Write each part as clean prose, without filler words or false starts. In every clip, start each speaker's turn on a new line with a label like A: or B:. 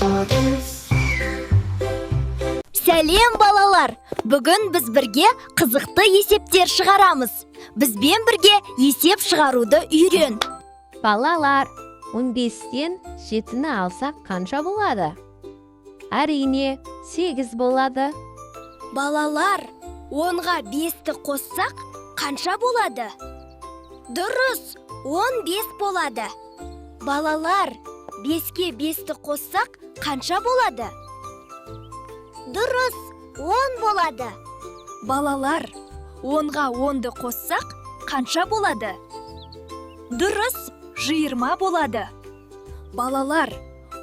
A: Жұлдыз.
B: Сәлем, балалар! Бүгін біз бірге қызықты есептер шығарамыз. Бізбен бірге есеп шығаруды үйрен.
C: Балалар, 15-тен 7-ні алсақ, қанша болады? Әрине, 8 болады.
B: Балалар, 10-ға 5-ті қоссақ, қанша болады? Дұрыс, 15 болады. Балалар, 5-ке 5-ті қоссақ, қанша болады? Дұрыс, 10 болады. Балалар, 10-ға 10-ды қоссақ, қанша болады? Дұрыс, 20 болады. Балалар,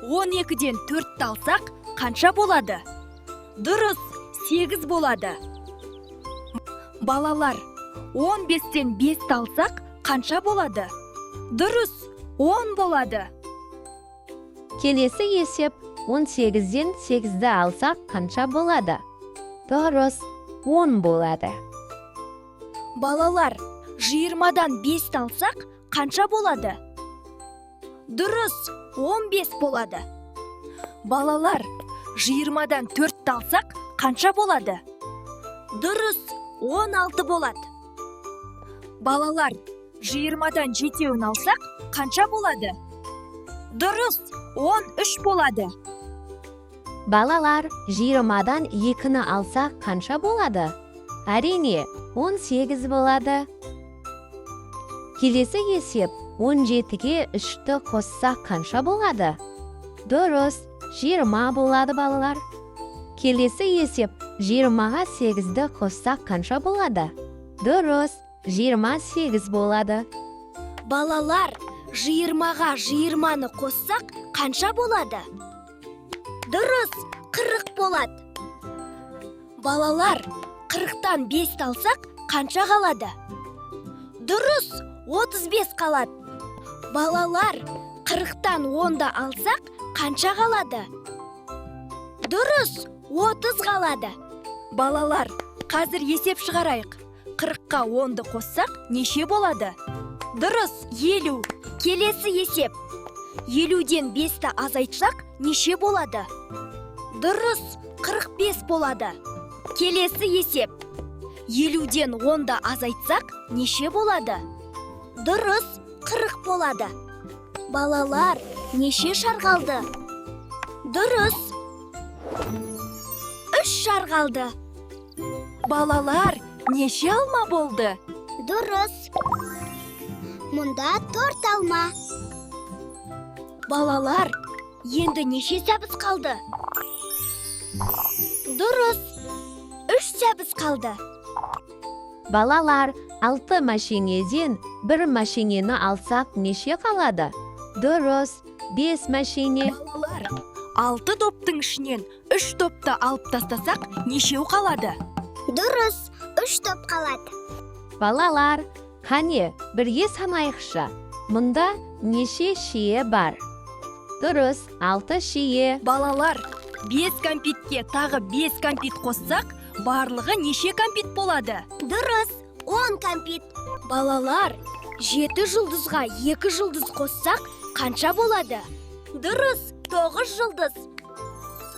B: 12-ден 4-ті алсақ, қанша болады? Дұрыс, 8 болады. Балалар, 15-тен 5 алсақ, қанша болады? Дұрыс, 10 болады.
C: Келесі есеп: 18-ден 8-ді алсақ, қанша болады? Дұрыс, 10 болады.
B: Балалар, 20-дан 5 алсақ, қанша болады? Дұрыс, 15 болады. Балалар, 20-дан 4 алсақ, қанша болады? Дұрыс, 16 болады. Балалар, 20-дан 7-ін алсақ, қанша болады? Дұрыс, 13 болады.
C: Балалар, 20-дан 2-ні алсақ, қанша болады? Әрине, 18 болады. Келесі есеп: 17-ге 3-ті қоссақ, қанша болады? Дұрыс, 20 болады, балалар. Келесі есеп: 20-ға 8-ді қоссақ, қанша болады? Дұрыс, 28 болады.
B: Балалар, 20-ға 20-ны қоссақ, қанша болады? Дұрыс, 40 болады. Балалар, 40-тан 5 алсақ, қанша қалады? Дұрыс, 35 қалады. Балалар, 40-тан 10-ды алсақ, қанша қалады? Дұрыс, 30 қалады. Балалар, қазір есеп шығарайық. 40-қа 10-ды қоссақ, неше болады? Дұрыс, 50. Келесі есеп. 50-ден 5-ті азайтсақ, неше болады? Дұрыс, 45 болады. Келесі есеп. 50-ден 10-ды азайтсақ, неше болады? Дұрыс, 40 болады. Балалар, неше шар қалды? Дұрыс, үш шар қалды. Балалар, неше алма болды?
D: Дұрыс. Мұнда төрт алма.
B: Балалар, енді неше сәбіз қалды? Дұрыс, үш сәбіз қалды.
C: Балалар, алты мәшинеден бір мәшинені алсақ, неше қалады? Дұрыс, бес мәшине.
B: Балалар, алты доптың ішінен үш допты алып тастасақ, нешеу қалады?
D: Дұрыс, үш топ қалады.
C: Балалар, қане, бірге санайықшы. Мұнда неше шие бар? Дұрыс, алты шие.
B: Балалар, бес кәмпитке тағы бес кәмпит қоссақ, барлығы неше кәмпит болады?
D: Дұрыс, 10 кәмпит.
B: Балалар, жеті жұлдызға екі жұлдыз қоссақ, қанша болады? Дұрыс, тоғыз жұлдыз.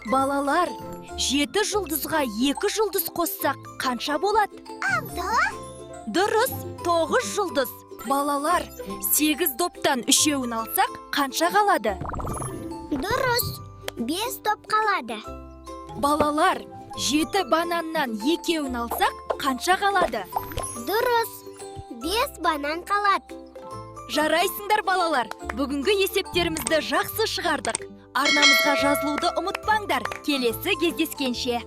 B: Балалар, жеті жұлдызға екі жұлдыз қоссақ, қанша болады?
D: Алты.
B: Дұрыс, тоғыз жұлдыз. Балалар, сегіз доптан үшеуін алсақ, қанша қалады?
D: Дұрыс, бес топ қалады.
B: Балалар, жеті бананнан екеуін алсақ, қанша қалады?
D: Дұрыс, бес банан қалады.
B: Жарайсыңдар, балалар! Бүгінгі есептерімізді жақсы шығардық. Арнамызға жазылуды ұмытпаңдар. Келесі кездескенше.